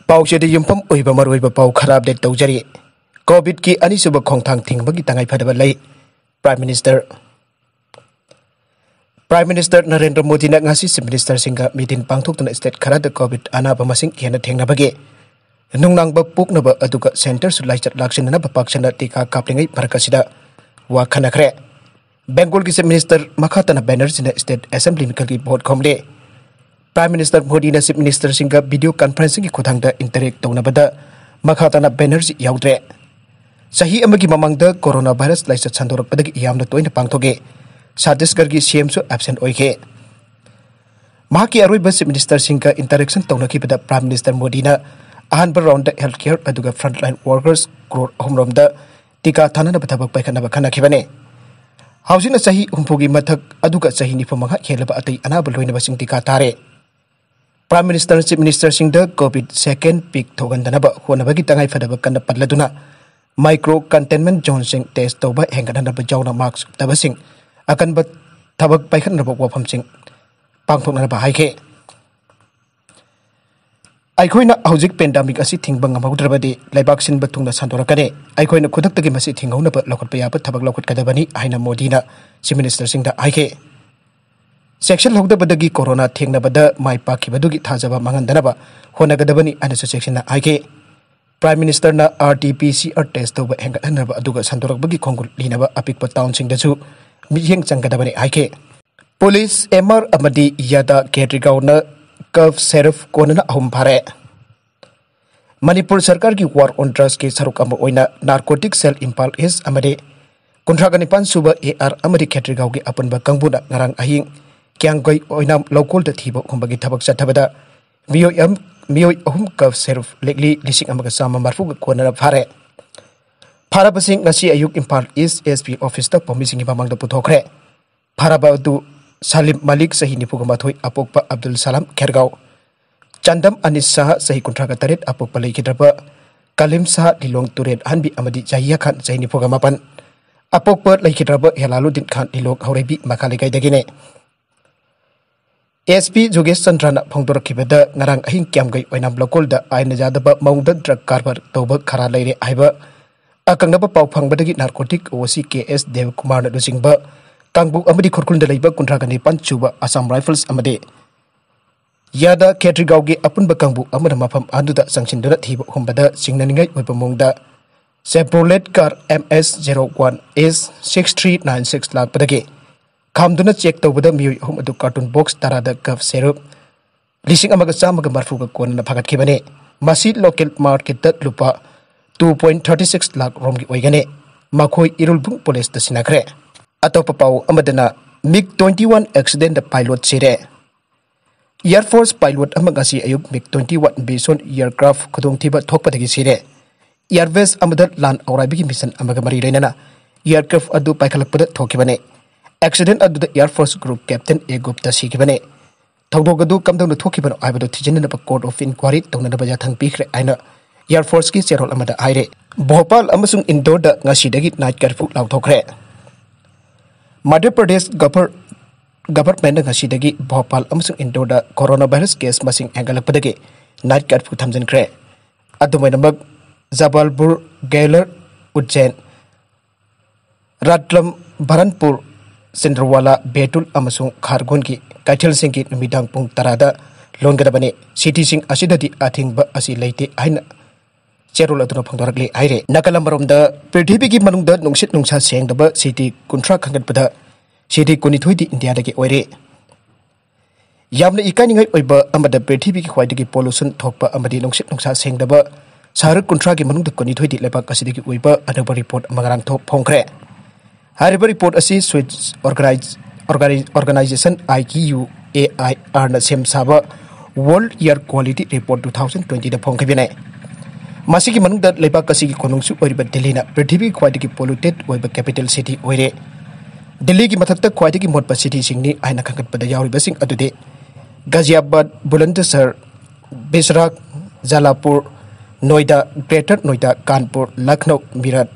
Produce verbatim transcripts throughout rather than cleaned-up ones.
ꯄꯥꯎꯆꯦꯗ ꯌꯨꯝꯐꯝ ꯑꯣꯏꯕ ꯃꯔꯨꯑꯣꯏꯕ ꯄꯥꯎ ꯈꯔ ꯑꯞꯗꯦꯠ ꯇꯧꯖꯔꯤ꯫ ꯀꯣꯚꯤꯗꯀꯤ ꯑꯅꯤꯁꯨꯕ ꯈꯣꯡꯊꯥꯡ ꯊꯤꯡꯕꯒꯤ ꯇꯉꯥꯏꯐꯗꯕ ꯂꯩ꯫ Prime Minister Prime Minister Narendra ꯃꯣꯗꯤꯅ ꯉꯁꯤ Chief Ministerꯁꯤꯡꯒ meeting ꯄꯥꯡꯊꯣꯛꯇꯨꯅ state ꯈꯔꯗ ꯀꯣꯚꯤꯗ ꯑꯅꯥꯕ ꯃꯁꯤꯡ ꯍꯦꯟꯅ ꯊꯦꯡꯅꯕꯒꯤ ꯅꯨꯡꯅꯥꯡꯕ ꯄꯣꯛꯅꯕ ꯑꯗꯨꯒ centreꯁꯨ ꯂꯥꯏꯆꯠ ꯂꯥꯛꯁꯤꯟꯅꯅꯕ ꯄꯥꯛꯁꯟꯅ ꯇꯤꯀꯥ ꯀꯥꯞꯂꯤꯉꯩ ꯃꯔꯛ ꯑꯁꯤꯗ ꯋꯥ ꯈꯟꯅꯈ꯭ꯔꯦ꯫ ꯕꯦꯡꯒꯣꯜꯒꯤ Chief Minister ꯃꯈꯥ ꯇꯥꯅ ꯕꯦꯅꯔꯖꯤꯅ state assembly ꯃꯤꯈꯜꯒꯤ vote ꯈꯣꯝꯂꯦ꯫ Prime Minister ꯃꯣꯗꯤꯅ Chief Ministerꯁꯤꯡꯒ video conferencingꯒꯤ ꯈꯨꯠꯊꯥꯡꯗ interact ꯇꯧꯅꯕꯗ ꯃꯈꯥ ꯇꯥꯅ ꯕꯦꯅꯔꯖꯤ ꯌꯥꯎꯗ꯭ꯔꯦ꯫ ꯆꯍꯤ ꯑꯃꯒꯤ ꯃꯃꯥꯡꯗ corona virus ꯂꯥꯏꯆꯠ ꯁꯟꯗꯣꯔꯛꯄꯗꯒꯤ ꯌꯥꯝꯅ ꯇꯣꯏꯅ ꯄꯥꯡꯊꯣꯛꯏ꯫ ꯆꯇꯤꯁꯒꯔꯒꯤ CMꯁꯨ absent ꯑꯣꯏꯈꯤ꯫ ꯃꯍꯥꯛꯀꯤ ꯑꯔꯣꯏꯕ Chief Ministerꯁꯤꯡꯒ interaction ꯇꯧꯅꯈꯤꯕꯗ Prime Minister ꯃꯣꯗꯤꯅ ꯑꯍꯥꯟꯕ roundꯗ health care ꯑꯗꯨꯒ frontline workers crore ꯑꯍꯨꯝ ꯔꯣꯝꯗ ꯇꯤꯀꯥ ꯊꯥꯅꯅꯕ ꯊꯕꯛ ꯄꯥꯏꯈꯠꯅꯕ ꯈꯟꯅꯈꯤꯕꯅꯤ꯫ ꯍꯧꯖꯤꯛꯅ ꯆꯍꯤ ꯍꯨꯝꯐꯨꯒꯤ ꯃꯊꯛ ꯑꯗꯨꯒ ꯆꯍꯤ ꯅꯤꯐꯨ ꯃꯉꯥ ꯍꯦꯜꯂꯕ ꯑꯇꯩ ꯑꯅꯥꯕ ꯂꯣꯏꯅꯕꯁꯤꯡ ꯇꯤꯀꯥ ꯊꯥꯔꯦ꯫ Prime Minister Chief Ministerꯁꯤꯡꯗ ꯀꯣꯚꯤꯗ second peak ꯊꯣꯛꯍꯟꯗꯅꯕ ꯍꯣꯠꯅꯕꯒꯤ ꯇꯉꯥꯏꯐꯗꯕ ꯀꯟꯅ ꯄꯜꯂꯗꯨꯅ micro containment zoneꯁꯤꯡ test ꯇꯧꯕ ꯍꯦꯟꯒꯠꯍꯟꯅꯕ ꯌꯥꯎꯅ mask ꯎꯞꯇꯕꯁꯤꯡ ꯑꯀꯟꯕ ꯊꯕꯛ ꯄꯥꯏꯈꯠꯅꯕ ꯋꯥꯐꯝꯁꯤꯡ ꯄꯥꯡꯊꯣꯛꯅꯅꯕ ꯍꯥꯏꯈꯤ꯫ ꯑꯩꯈꯣꯏꯅ ꯍꯧꯖꯤꯛ pandemic ꯑꯁꯤ ꯊꯤꯡꯕ ꯉꯝꯍꯧꯗ꯭ꯔꯕꯗꯤ ꯂꯩꯕꯥꯛ ꯁꯤꯟꯕ ꯊꯨꯡꯅ ꯁꯟꯗꯣꯔꯛꯀꯅꯤ꯫ ꯑꯩꯈꯣꯏꯅ ꯈꯨꯗꯛꯇꯒꯤ ꯃꯁꯤ ꯊꯤꯡꯍꯧꯅꯕ ꯂꯧꯈꯠꯄ ꯌꯥꯕ ꯊꯕꯛ ꯂꯧꯈꯠꯀꯗꯕꯅꯤ ꯍꯥꯏꯅ ꯃꯣꯗꯤꯅ Chief Ministerꯁꯤꯡꯗ ꯍꯥꯏꯈꯤ꯫ ꯆꯦꯛꯁꯤꯜꯍꯧꯗꯕꯗꯒꯤ corona ꯊꯦꯡꯅꯕꯗ ꯃꯥꯏ ꯄꯥꯛꯈꯤꯕꯗꯨꯒꯤ ꯊꯥꯖꯕ ꯃꯥꯡꯍꯟꯗꯅꯕ ꯍꯣꯠꯅꯒꯗꯕꯅꯤ ꯍꯥꯏꯅꯁꯨ ꯆꯦꯛꯁꯤꯟꯅ ꯍꯥꯏꯈꯤ꯫ Prime Ministerꯅ RT-PCR test ꯇꯧꯕ ꯍꯦꯟꯒꯠꯍꯟꯅꯕ ꯑꯗꯨꯒ ꯁꯟꯗꯣꯔꯛꯄꯒꯤ ꯈꯣꯡꯒꯨꯜ ꯂꯤꯅꯕ ꯑꯄꯤꯛꯄ townꯁꯤꯡꯗꯁꯨ ꯃꯤꯠꯌꯦꯡ ꯆꯪꯒꯗꯕꯅꯤ ꯍꯥꯏꯈꯤ꯫ Police MR ꯑꯃꯗꯤ ꯌꯥꯗꯥ ꯀꯦꯗ꯭ꯔꯤꯒꯥꯎꯅ ꯀꯐ ꯁꯦꯔꯐ ꯀꯣꯟꯅꯅ ꯑꯍꯨꯝ ꯐꯥꯔꯦ꯫ ꯃꯅꯤꯄꯨꯔ ꯁꯔꯀꯥꯔꯒꯤ war on drugsꯀꯤ ꯁꯔꯨꯛ ꯑꯃ ꯑꯣꯏꯅ narcotic cell ꯏꯝꯐꯥꯜ ꯏꯁ ꯑꯃꯗꯤ ꯀꯨꯟꯊ꯭ꯔꯥꯒ ꯅꯤꯄꯥꯟ ꯁꯨꯕ AR ꯑꯃꯗꯤ ꯈꯦꯇ꯭ꯔꯤꯒꯥꯎꯒꯤ ꯑꯄꯨꯟꯕ ꯀꯥꯡꯕꯨꯅ ꯉꯔꯥꯡ ꯑꯍꯤꯡ ꯀ꯭ꯌꯥꯝꯒꯩ ꯑꯣꯏꯅꯥꯝ ꯂꯧꯀꯣꯜꯗ ꯊꯤꯕ ꯍꯨꯝꯕꯒꯤ ꯊꯕꯛ ꯆꯠꯊꯕꯗ ꯃꯤꯑꯣꯏ ꯑꯝ-, ꯃꯤꯑꯣꯏ ꯑꯍꯨꯝ ꯀꯐ ꯁꯦꯔꯐ ꯂꯤꯛꯂꯤ ꯂꯤꯁꯤꯡ ꯑꯃꯒ ꯆꯥꯝꯃ ꯃꯔꯤꯐꯨꯒ ꯀꯣꯟꯅꯅ ꯐꯥꯔꯦ꯫ ꯐꯥꯔꯕꯁꯤꯡ ꯉꯁꯤ ꯑꯌꯨꯛ ꯏꯝꯐꯥꯜ ꯏꯁ SP officeꯇ ꯐꯝꯃꯤꯁꯤꯡꯒꯤ ꯃꯃꯥꯡꯗ ꯄꯨꯊꯣꯛꯈ꯭ꯔꯦ꯫ ꯐꯥꯔꯕ ꯑꯗꯨ ꯁꯥꯂꯤꯝ ꯃꯥꯂꯤꯛ, ꯆꯍꯤ ꯅꯤꯐꯨꯒ ꯃꯥꯊꯣꯏ, ꯑꯄꯣꯛꯄ ꯑꯕꯗꯨꯜ ꯁꯂꯥꯝ ꯈꯦꯔꯒꯥꯎ, ꯆꯥꯟꯗꯝ ꯑꯅꯤꯁ ꯁꯍꯥ, ꯆꯍꯤ ꯀꯨꯟꯊ꯭ꯔꯥꯒ ꯇꯔꯦꯠ, ꯑꯄꯣꯛꯄ ꯂꯩꯈꯤꯗ꯭ꯔꯕ ꯀꯂꯤꯝ ꯁꯍꯥ ꯂꯤꯂꯣꯡ ꯇꯨꯔꯦꯜ ꯑꯍꯟꯕꯤ ꯑꯃꯗꯤ ꯖꯥꯍꯤꯌꯥ ꯈꯥꯟ, ꯆꯍꯤ ꯅꯤꯐꯨꯒ ꯃꯥꯄꯟ, ꯑꯄꯣꯛꯄ ꯂꯩꯈꯤꯗ꯭ꯔꯕ ꯍꯦꯂꯥꯂꯨꯗꯤꯟ ꯈꯥꯟ ꯂꯤꯂꯣꯡ ꯍꯧꯔꯩꯕꯤ ꯃꯈꯥ ꯂꯩꯀꯥꯏꯗꯒꯤꯅꯦ꯫ ꯑꯦꯁ ꯄꯤ ꯖꯣꯒꯦꯁ ꯆꯟꯗ꯭ꯔꯅ ꯐꯣꯡꯗꯣꯔꯛꯈꯤꯕꯗ, ꯉꯔꯥꯡ ꯑꯍꯤꯡ ꯀ꯭ꯌꯥꯝꯒꯩ ꯑꯣꯏꯅꯥꯝ ꯂꯧꯀꯣꯜꯗ ꯑꯥꯏꯟꯅ ꯌꯥꯗꯕ ꯃꯑꯣꯡꯗ ꯗ꯭ꯔꯒ ꯀꯔꯕꯥꯔ ꯇꯧꯕ ꯈꯔ ꯂꯩꯔꯦ ꯍꯥꯏꯕ ꯑꯀꯛꯅꯕ ꯄꯥꯎ ꯐꯪꯕꯗꯒꯤ ꯅꯥꯔꯀꯣꯇꯤꯛ ꯑꯣ ꯁꯤ ꯀꯦ ꯑꯦꯁ ꯗꯦꯕꯀꯨꯃꯥꯔꯅ ꯂꯨꯆꯤꯡꯕ ꯀꯥꯡꯕꯨ ꯑꯃꯗꯤ ꯈꯨꯔꯈꯨꯜꯗ ꯂꯩꯕ ꯀꯨꯟꯊ꯭ꯔꯥꯒ ꯅꯤꯄꯥꯟ ꯁꯨꯕ ꯑꯁꯥꯝ ꯔꯥꯏꯐꯜꯁ ꯑꯃꯗꯤ ꯌꯥꯗ ꯈꯦꯇ꯭ꯔꯤꯒꯥꯎꯒꯤ ꯑꯄꯨꯟꯕ ꯀꯥꯡꯕꯨ ꯑꯃꯅ ꯃꯐꯝ ꯑꯗꯨꯗ ꯆꯪꯁꯤꯟꯗꯨꯅ ꯊꯤꯕ ꯍꯨꯝꯕꯗ, ꯆꯤꯡꯅꯅꯤꯡꯉꯥꯏ ꯑꯣꯏꯕ ꯃꯑꯣꯡꯗ Chevrolet car M S zero one S six three nine six ꯂꯥꯛꯄꯗꯒꯤ ꯈꯥꯝꯗꯨꯅ ꯆꯦꯛ ꯇꯧꯕꯗ ꯃꯤꯑꯣꯏ ꯑꯍꯨꯝ ꯑꯗꯨ ꯀꯥꯔꯇꯨꯟ ꯕꯣꯛꯁ ꯇꯔꯥꯗ ꯒꯞ ꯁꯦꯔꯨꯞ ꯂꯤꯁꯤꯡ ꯑꯃꯒ ꯆꯥꯝꯃꯒ ꯃꯔꯤꯐꯨꯒ ꯀꯣꯟꯅꯅ ꯐꯥꯒꯠꯈꯤꯕꯅꯤ꯫ ꯃꯁꯤ ꯂꯣꯀꯦꯜ ꯃꯥꯔꯀꯦꯠꯇ ꯂꯨꯄꯥ two point thirty six ꯂꯥꯛ ꯔꯣꯝꯒꯤ ꯑꯣꯏꯒꯅꯤ꯫ ꯃꯈꯣꯏ ꯏꯔꯨꯜꯕꯨꯡ ꯄꯨꯂꯤꯁꯇ ꯁꯤꯟꯅꯈ꯭ꯔꯦ꯫ ꯑꯇꯣꯞꯄ ꯄꯥꯎ ꯑꯃꯗꯅ, ꯃꯤꯒ twenty one accidentꯗ pilot ꯁꯤꯔꯦ꯫ Air Force pilot ꯑꯃ ꯉꯁꯤ ꯑꯌꯨꯛ ꯃꯤꯒ twenty one Bison aircraft ꯈꯨꯗꯣꯡꯊꯤꯕ ꯊꯣꯛꯄꯗꯒꯤ ꯁꯤꯔꯦ꯫ Airbase ꯑꯃꯗ ꯂꯥꯟ ꯑꯧꯔꯥꯏꯕꯒꯤ ꯃꯤꯁꯟ ꯑꯃꯒ ꯃꯔꯤ ꯂꯩꯅꯅ aircraft ꯑꯗꯨ ꯄꯥꯏꯈꯠꯂꯛꯄꯗ ꯊꯣꯛꯈꯤꯕꯅꯤ꯫ Accident ꯑꯗꯨꯗ Air Force group captain A Gupta ꯁꯤꯈꯤꯕꯅꯤ꯫ ꯊꯧꯗꯣꯛ ꯑꯗꯨ ꯀꯝꯗꯧꯅ ꯊꯣꯛꯈꯤꯕꯅꯣ ꯍꯥꯏꯕꯗꯨ ꯊꯤꯖꯤꯟꯅꯅꯕ court of inquiry ꯇꯧꯅꯅꯕ ꯌꯥꯊꯪ ꯄꯤꯈ꯭ꯔꯦ ꯍꯥꯏꯅ Air Forceꯀꯤ ꯆꯦꯔꯣꯜ ꯑꯃꯗ ꯍꯥꯏꯔꯦ꯫ ꯚꯣꯄꯥꯜ ꯑꯃꯁꯨꯡ ꯏꯟꯗꯣꯔꯗ ꯉꯁꯤꯗꯒꯤ night curfew ꯂꯥꯎꯊꯣꯛꯈ꯭ꯔꯦ꯫ ꯃꯙ꯭ꯌ ꯄ꯭ꯔꯗꯦꯁ ꯒꯚꯔ-, ꯒꯚꯔꯟꯃꯦꯟꯠꯅ ꯉꯁꯤꯗꯒꯤ ꯚꯣꯄꯥꯜ ꯑꯃꯁꯨꯡ ꯏꯟꯗꯣꯔꯗ ꯀꯣꯔꯣꯅꯥ ꯚꯥꯏꯔꯁ ꯀꯦꯁ ꯃꯁꯤꯡ ꯍꯦꯟꯒꯠꯂꯛꯄꯗꯒꯤ night curfew ꯊꯝꯖꯤꯟꯈ꯭ꯔꯦ꯫ ꯑꯗꯨꯝ ꯑꯣꯏꯅꯃꯛ, ꯖꯕꯜꯄꯨꯔ, ꯒꯦꯂꯔ, ꯎꯖ꯭ꯖꯩꯟ, ꯔꯥꯠꯂꯝ, ꯚꯔꯟꯄꯨꯔ, ꯆꯤꯟꯗ꯭ꯔꯋꯥꯂꯥ, ꯕꯦꯇꯨꯜ ꯑꯃꯁꯨꯡ ꯈꯥꯔꯒꯣꯟꯒꯤ ꯀꯩꯊꯦꯜꯁꯤꯡꯒꯤ ꯅꯨꯃꯤꯗꯥꯡ ꯄꯨꯡ ꯇꯔꯥꯗ ꯂꯣꯟꯒꯗꯕꯅꯤ꯫ ꯁꯤꯇꯤꯁꯤꯡ ꯑꯁꯤꯗꯗꯤ ꯑꯊꯤꯡꯕ ꯑꯁꯤ ꯂꯩꯇꯦ ꯍꯥꯏꯅ ꯆꯦꯔꯣꯜ ꯑꯗꯨꯅ ꯐꯣꯡꯗꯣꯔꯛꯂꯤ ꯍꯥꯏꯔꯦ꯫ ꯅꯥꯒꯥꯂꯝ ꯑꯃꯔꯣꯝꯗ, ꯄ꯭ꯔꯤꯊꯤꯕꯤꯒꯤ ꯃꯅꯨꯡꯗ ꯅꯨꯡꯁꯤꯠ ꯅꯨꯡꯁꯥ ꯁꯦꯡꯗꯕ ꯁꯤꯇꯤ ꯀꯨꯟꯊ꯭ꯔꯥ ꯈꯟꯒꯠꯄꯗ ꯁꯤꯇꯤ ꯀꯨꯟꯅꯤꯊꯣꯏꯗꯤ ꯏꯟꯗꯤꯌꯥꯗꯒꯤ ꯑꯣꯏꯔꯦ꯫ ꯌꯥꯝꯅ ꯏꯀꯥꯏꯅꯤꯡꯉꯥꯏ ꯑꯣꯏꯕ ꯑꯃꯗ, ꯄ꯭ꯔꯤꯊꯤꯕꯤꯒꯤ ꯈ꯭ꯋꯥꯏꯗꯒꯤ pollution ꯊꯣꯛꯄ ꯑꯃꯗꯤ ꯅꯨꯡꯁꯤꯠ ꯅꯨꯡꯁꯥ ꯁꯦꯡꯗꯕ ꯁꯍꯔ ꯀꯨꯟꯊ꯭ꯔꯥꯒꯤ ꯃꯅꯨꯡꯗ ꯀꯨꯟꯅꯤꯊꯣꯏꯗꯤ ꯂꯩꯕꯥꯛ ꯑꯁꯤꯗꯒꯤ ꯑꯣꯏꯕ ꯑꯅꯧꯕ report ꯑꯃ ꯉꯔꯥꯡ ꯊꯣꯛ-, ꯐꯣꯡꯈ꯭ꯔꯦ꯫ ꯍꯥꯏꯔꯤꯕ report ꯑꯁꯤ Swedish organize-, organi-, organization I Q A I R ꯅ ꯁꯦꯝ ꯁꯥꯕ World Air Quality Report two thousand twenty ꯗ ꯐꯣꯡꯈꯤꯕꯅꯤ꯫ ꯃꯁꯤꯒꯤ ꯃꯅꯨꯡꯗ ꯂꯩꯕꯥꯛ ꯑꯁꯤꯒꯤ ꯀꯣꯅꯨꯡꯁꯨ ꯑꯣꯏꯔꯤꯕ ꯗꯤꯜꯂꯤꯅ ꯄ꯭ꯔꯤꯊꯤꯕꯤꯒꯤ ꯈ꯭ꯋꯥꯏꯗꯒꯤ polluted ꯑꯣꯏꯕ capital city ꯑꯣꯏꯔꯦ꯫ ꯗꯤꯜꯂꯤꯒꯤ ꯃꯊꯛꯇ ꯈ꯭ꯋꯥꯏꯗꯒꯤ ꯃꯣꯠꯄ ꯁꯤꯇꯤꯁꯤꯡꯅꯤ ꯍꯥꯏꯅ ꯈꯟꯒꯠꯄꯗ ꯌꯥꯎꯔꯤꯕꯁꯤꯡ ꯑꯗꯨꯗꯤ ꯒꯥꯖꯤꯌꯥꯕꯥꯗ, ꯕꯨꯂꯟꯗꯁꯍꯔ, ꯕꯤꯁꯔꯥꯛ, ꯖꯥꯂꯥꯄꯨꯔ, ꯅꯣꯏꯗꯥ, ꯒ꯭ꯔꯦꯇꯔ ꯅꯣꯏꯗꯥ, ꯀꯥꯟꯄꯨꯔ, ꯂꯈꯅꯧ, ꯃꯤꯔꯠ,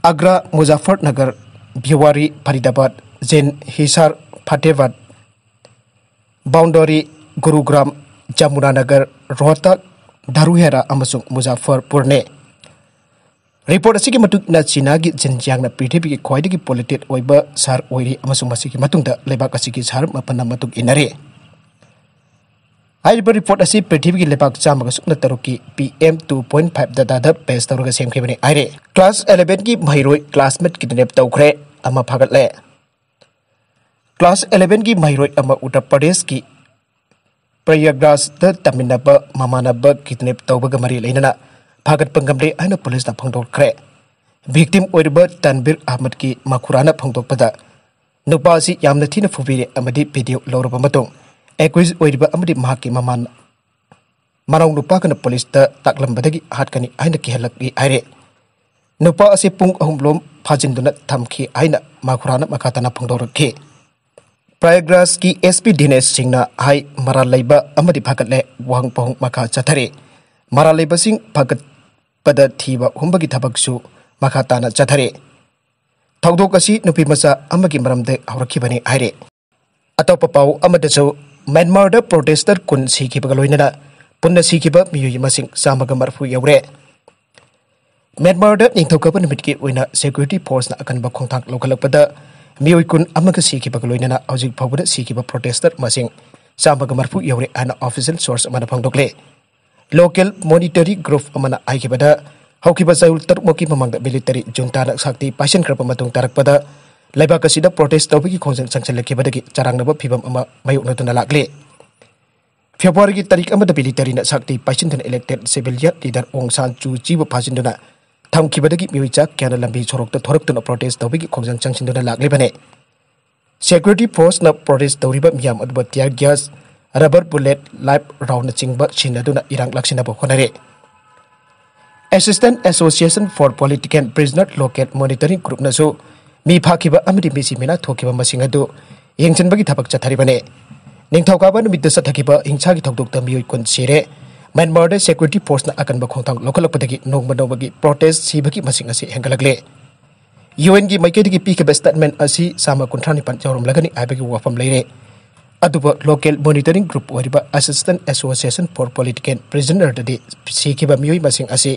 ꯑꯒ꯭ꯔꯥ, ꯃꯨꯖꯥꯐꯔꯅꯒꯔ, ꯚꯤꯋꯥꯔꯤ, ꯐꯔꯤꯗꯥꯕꯥꯗ, ꯖꯤꯟꯗ, ꯍꯤꯁꯥꯔ, ꯐꯇꯦꯍꯕꯥꯗ, ꯕꯥꯎꯟꯗꯔꯤ ꯒꯨꯔꯨꯒ꯭ꯔꯥꯝ, ꯖꯃꯨꯅꯥꯅꯒꯔ, ꯔꯣꯍꯇꯛ, ꯙꯔꯨꯍꯦꯔꯥ ꯑꯃꯁꯨꯡ ꯃꯨꯖꯥꯐꯔꯄꯨꯔꯅꯤ꯫ ꯔꯤꯄꯣꯔꯠ ꯑꯁꯤꯒꯤ ꯃꯇꯨꯡ ꯏꯟꯅ ꯆꯤꯅꯥꯒꯤ ꯖꯤꯟꯖꯤꯌꯥꯡꯅ ꯄ꯭ꯔꯤꯊꯤꯕꯤꯒꯤ ꯈ꯭ꯋꯥꯏꯗꯒꯤ ꯄꯣꯂꯨꯇꯦꯗ ꯑꯣꯏꯕ ꯁꯍꯔ ꯑꯣꯏꯔꯤ ꯑꯃꯁꯨꯡ ꯃꯁꯤꯒꯤ ꯃꯇꯨꯡꯗ ꯂꯩꯕꯥꯛ ꯑꯁꯤꯒꯤ ꯁꯍꯔ ꯃꯥꯄꯟꯅ ꯃꯇꯨꯡ ꯏꯟꯅꯔꯤ꯫ ꯍꯥꯏꯔꯤꯕ ꯔꯤꯄꯣꯔꯠ ꯑꯁꯤ ꯄ꯭ꯔꯤꯊꯤꯕꯤꯒꯤ ꯂꯩꯕꯥꯛ ꯆꯥꯝꯃꯒ ꯁꯨꯞꯅ ꯇꯔꯨꯛꯀꯤ P M two point five dataꯗ ꯕꯦꯁ ꯇꯧꯔꯒ ꯁꯦꯝꯈꯤꯕꯅꯤ ꯍꯥꯏꯔꯦ꯫ ꯀ꯭ꯂꯥꯁ elevenꯒꯤ ꯃꯍꯩꯔꯣꯏ ꯀ꯭ꯂꯥꯁꯃꯦꯠ ꯀꯤꯗꯅꯦꯞ ꯇꯧꯈ꯭ꯔꯦ, ꯑꯃ ꯐꯥꯒꯠꯂꯦ꯫ ꯀ꯭ꯂꯥꯁ elevenꯒꯤ ꯃꯍꯩꯔꯣꯏ ꯑꯃ ꯎꯠꯇꯔ ꯄ꯭ꯔꯗꯦꯁꯀꯤ ꯄ꯭ꯔꯌꯥꯒ꯭ꯔꯥꯖꯇ ꯇꯝꯃꯤꯟꯅꯕ ꯃꯃꯥꯟꯅꯕ ꯀꯤꯗꯅꯦꯞ ꯇꯧꯕꯒ ꯃꯔꯤ ꯂꯩꯅꯅ ꯐꯥꯒꯠꯄ ꯉꯝꯂꯦ ꯍꯥꯏꯅ ꯄꯨꯂꯤꯁꯅ ꯐꯣꯡꯗꯣꯛꯈ꯭ꯔꯦ꯫ ꯚꯤꯛꯇꯤꯝ ꯑꯣꯏꯔꯤꯕ ꯇꯟꯕꯤꯔ ꯑꯍꯃꯗꯀꯤ ꯃꯈꯨꯔꯥꯅ ꯐꯣꯡꯗꯣꯛꯄꯗ, ꯅꯨꯄꯥ ꯑꯁꯤ ꯌꯥꯝꯅ ꯊꯤꯅ ꯐꯨꯕꯤꯔꯦ ꯑꯃꯗꯤ ꯚꯤꯗꯤꯑꯣ ꯂꯧꯔꯕ ꯃꯇꯨꯡ, ꯑꯦꯀ꯭ꯌꯨꯖ ꯑꯣꯏꯔꯤꯕ ꯑꯃꯗꯤ ꯃꯍꯥꯛꯀꯤ ꯃꯃꯥꯟ ꯃꯅꯥꯎ ꯅꯨꯄꯥꯒꯅ ꯄꯨꯂꯤꯁꯇ ꯇꯥꯛꯂꯝꯕꯗꯒꯤ ꯍꯥꯠꯀꯅꯤ ꯍꯥꯏꯅ ꯀꯤꯍꯜꯂꯛꯏ ꯍꯥꯏꯔꯦ꯫ ꯅꯨꯄꯥ ꯑꯁꯤ ꯄꯨꯡ ꯑꯍꯨꯝ ꯂꯣꯝ ꯐꯥꯖꯤꯟꯗꯨꯅ ꯊꯝꯈꯤ ꯍꯥꯏꯅ ꯃꯈꯨꯔꯥꯅ ꯃꯈꯥ ꯇꯥꯅ ꯐꯣꯡꯗꯣꯔꯛꯈꯤ꯫ ꯄ꯭ꯔꯌꯥꯒ꯭ꯔꯥꯖꯀꯤ S P ꯗꯤꯅꯦꯁ ꯁꯤꯡꯅ ꯍꯥꯏ, ꯃꯔꯥꯜ ꯂꯩꯕ ꯑꯃꯗꯤ ꯐꯥꯒꯠꯂꯦ, ꯋꯥꯍꯪ ꯄꯥꯎꯍꯪ ꯃꯈꯥ ꯆꯠꯊꯔꯤ꯫ ꯃꯔꯥꯜ ꯂꯩꯕꯁꯤꯡ ꯐꯥꯒꯠꯄꯗ ꯊꯤꯕ ꯍꯨꯝꯕꯒꯤ ꯊꯕꯛꯁꯨ ꯃꯈꯥ ꯇꯥꯅ ꯆꯠꯊꯔꯤ꯫ ꯊꯧꯗꯣꯛ ꯑꯁꯤ ꯅꯨꯄꯤꯃꯆꯥ ꯑꯃꯒꯤ ꯃꯔꯝꯗ ꯍꯧꯔꯛꯈꯤꯕꯅꯤ ꯍꯥꯏꯔꯤ꯫ ꯑꯇꯣꯞꯄ ꯄꯥꯎ ꯑꯃꯗꯁꯨ, ꯃ꯭ꯌꯥꯟꯃꯥꯔꯗ ꯄ꯭ꯔꯣꯇꯦꯁꯇꯔ ꯀꯨꯟ ꯁꯤꯈꯤꯕꯒ ꯂꯣꯏꯅꯅ ꯄꯨꯟꯅ ꯁꯤꯈꯤꯕ ꯃꯤꯑꯣꯏ ꯃꯁꯤꯡ ꯆꯥꯝꯃꯒ ꯃꯔꯤꯐꯨ ꯌꯧꯔꯦ꯫ ꯃ꯭ꯌꯥꯟꯃꯥꯔꯗ ꯅꯤꯡꯊꯧꯀꯥꯕ ꯅꯨꯃꯤꯠꯀꯤ ꯑꯣꯏꯅ ꯁꯦꯀ꯭ꯌꯨꯔꯤꯇꯤ ꯐꯣꯔꯁꯅ ꯑꯀꯟꯕ ꯈꯣꯡꯊꯥꯡ ꯂꯧꯈꯠꯂꯛꯄꯗ ꯃꯤꯑꯣꯏ ꯀꯨꯟ ꯑꯃꯒ ꯁꯤꯈꯤꯕꯒ ꯂꯣꯏꯅꯅ ꯍꯧꯖꯤꯛ ꯐꯥꯎꯕꯗ ꯁꯤꯈꯤꯕ ꯄ꯭ꯔꯣꯇꯦꯁꯇꯔ ꯃꯁꯤꯡ ꯆꯥꯝꯃꯒ ꯃꯔꯤꯐꯨ ꯌꯧꯔꯦ ꯍꯥꯏꯅ ꯑꯣꯐꯤꯁꯤꯌꯦꯜ ꯁꯣꯔꯁ ꯑꯃꯅ ꯐꯣꯡꯗꯣꯛꯂꯦ꯫ ꯂꯣꯀꯦꯜ ꯃꯣꯅꯤꯇꯔꯤ ꯒ꯭ꯔꯨꯞ ꯑꯃꯅ ꯍꯥꯏꯈꯤꯕꯗ, ꯍꯧꯈꯤꯕ ꯆꯌꯣꯜ ꯇꯔꯨꯛꯃꯛꯀꯤ ꯃꯃꯥꯡꯗ ꯃꯤꯂꯤꯇꯔꯤ ꯖꯨꯟꯇꯥꯅ ꯁꯛꯇꯤ ꯄꯥꯏꯁꯤꯟꯈ꯭ꯔꯕ ꯃꯇꯨꯡ ꯇꯥꯔꯛꯄꯗ ꯂꯩꯕꯥꯛ ꯑꯁꯤꯗ ꯄ꯭ꯔꯣꯇꯦꯁ ꯇꯧꯕꯒꯤ ꯈꯣꯡꯖꯪ ꯆꯪꯁꯤꯜꯂꯛꯈꯤꯕꯗꯒꯤ ꯆꯔꯥꯡꯅꯕ ꯐꯤꯚꯝ ꯑꯃ ꯃꯥꯌꯣꯛꯅꯗꯨꯅ ꯂꯥꯛꯂꯤ꯫ ꯐꯦꯕ꯭ꯔꯨꯋꯥꯔꯤꯒꯤ ꯇꯥꯔꯤꯛ ꯑꯃꯗ ꯃꯤꯂꯤꯇꯔꯤꯅ ꯁꯛꯇꯤ ꯄꯥꯏꯁꯤꯟꯗꯨꯅ ꯏꯂꯦꯛꯇꯦꯗ ꯁꯤꯚꯤꯂꯤꯌꯟ ꯂꯤꯗꯔ ꯑꯣꯡ ꯁꯥꯟ ꯁꯨ ꯆꯤꯕꯨ ꯐꯥꯖꯤꯟꯗꯨꯅ ꯊꯝꯈꯤꯕꯗꯒꯤ ꯃꯤꯑꯣꯏ ꯆꯥ ꯀꯌꯥꯅ ꯂꯝꯕꯤ ꯁꯣꯔꯣꯛꯇ ꯊꯣꯔꯛꯇꯨꯅ ꯄ꯭ꯔꯣꯇꯦꯁ ꯇꯧꯕꯒꯤ ꯈꯣꯡꯖꯪ ꯆꯪꯁꯤꯟꯗꯨꯅ ꯂꯥꯛꯂꯤꯕꯅꯤ꯫ ꯁꯦꯀ꯭ꯌꯨꯔꯤꯇꯤ ꯐꯣꯔꯁꯅ ꯄ꯭ꯔꯣꯇꯦꯁ ꯇꯧꯔꯤꯕ ꯃꯤꯌꯥꯝ ꯑꯗꯨꯕꯨ tear gas, rubber bullet, live ꯔꯥꯎꯟꯅꯆꯤꯡꯕ ꯁꯤꯖꯤꯟꯅꯗꯨꯅ ꯏꯔꯥꯡ ꯂꯥꯛꯁꯤꯟꯅꯕ ꯍꯣꯠꯅꯔꯦ꯫ Assistance Association for Political Prisoner Local Monitoring Groupꯅꯁꯨ ꯃꯤ ꯐꯥꯈꯤꯕ ꯑꯃꯗꯤ ꯃꯤꯁꯤ ꯃꯤꯅꯥ ꯊꯣꯛꯈꯤꯕ ꯃꯁꯤꯡ ꯑꯗꯨ ꯌꯦꯡꯁꯤꯟꯕꯒꯤ ꯊꯕꯛ ꯆꯠꯊꯔꯤꯕꯅꯤ꯫ ꯅꯤꯡꯊꯧꯀꯥꯕ ꯅꯨꯃꯤꯠꯇ ꯆꯠꯊꯈꯤꯕ ꯍꯤꯡꯁꯥꯒꯤ ꯊꯧꯗꯣꯛꯇ ꯃꯤꯑꯣꯏ ꯀꯨꯟ ꯁꯤꯔꯦ꯫ ꯃ꯭ꯌꯥꯟꯃꯥꯔꯗ ꯁꯦꯀ꯭ꯌꯨꯔꯤꯇꯤ ꯐꯣꯔꯁꯅ ꯑꯀꯟꯕ ꯈꯣꯡꯊꯥꯡ ꯂꯧꯈꯠꯂꯛꯄꯗꯒꯤ ꯅꯣꯡꯃ ꯅꯣꯡꯃꯒꯤ ꯄ꯭ꯔꯣꯇꯦꯁ ꯁꯤꯕꯒꯤ ꯃꯁꯤꯡ ꯑꯁꯤ ꯍꯦꯟꯒꯠꯂꯛꯂꯦ꯫ ꯌꯨ ꯑꯦꯟꯒꯤ ꯃꯥꯏꯀꯩꯗꯒꯤ ꯄꯤꯈꯤꯕ ꯁ꯭ꯇꯦꯠꯃꯦꯟ ꯑꯁꯤ ꯆꯥꯝꯃ ꯀꯨꯟꯊ꯭ꯔꯥ ꯅꯤꯄꯥꯟ ꯌꯧꯔꯝꯂꯒꯅꯤ ꯍꯥꯏꯕꯒꯤ ꯋꯥꯐꯝ ꯂꯩꯔꯦ꯫ ꯑꯗꯨꯕꯨ local monitoring group ꯑꯣꯏꯔꯤꯕ Assistant Association for Political Prisonerꯗꯗꯤ ꯁꯤꯈꯤꯕ ꯃꯤꯑꯣꯏ ꯃꯁꯤꯡ ꯑꯁꯤ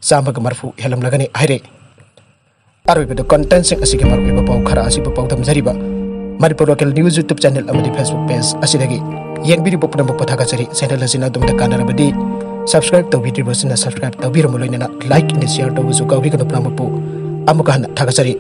ꯆꯥꯝꯃꯒ ꯃꯔꯤꯐꯨ ꯍꯦꯜꯂꯝꯂꯒꯅꯤ ꯍꯥꯏꯔꯦ꯫ ꯑꯔꯣꯏꯕꯗ contentꯁꯤꯡ ꯑꯁꯤꯒꯤ ꯃꯔꯨꯑꯣꯏꯕ ꯄꯥꯎ ꯈꯔ ꯑꯁꯤꯕꯨ ꯄꯥꯎꯗꯝꯖꯔꯤꯕ Manipur Local News YouTube channel ꯑꯃꯗꯤ Facebook page ꯑꯁꯤꯗꯒꯤ ꯌꯦꯡꯕꯤꯔꯤꯕ ꯄꯨꯝꯅꯃꯛꯄꯨ ꯊꯥꯒꯠꯆꯔꯤ꯫ Channel ꯑꯁꯤꯅ ꯑꯗꯣꯝꯗ ꯀꯥꯟꯅꯔꯕꯗꯤ subscribe ꯇꯧꯕꯤꯗ꯭ꯔꯤꯕꯁꯤꯡꯅ subscribe ꯇꯧꯕꯤꯔꯝꯃꯨ, ꯂꯣꯏꯅꯅ like ꯑꯃꯗꯤ share ꯇꯧꯕꯁꯨ ꯀꯥꯎꯕꯤꯒꯅꯨ꯫ ꯄꯨꯝꯅꯃꯛꯄꯨ ꯑꯃꯨꯛꯀ ꯍꯟꯅ ꯊꯥꯒꯠꯆꯔꯤ꯫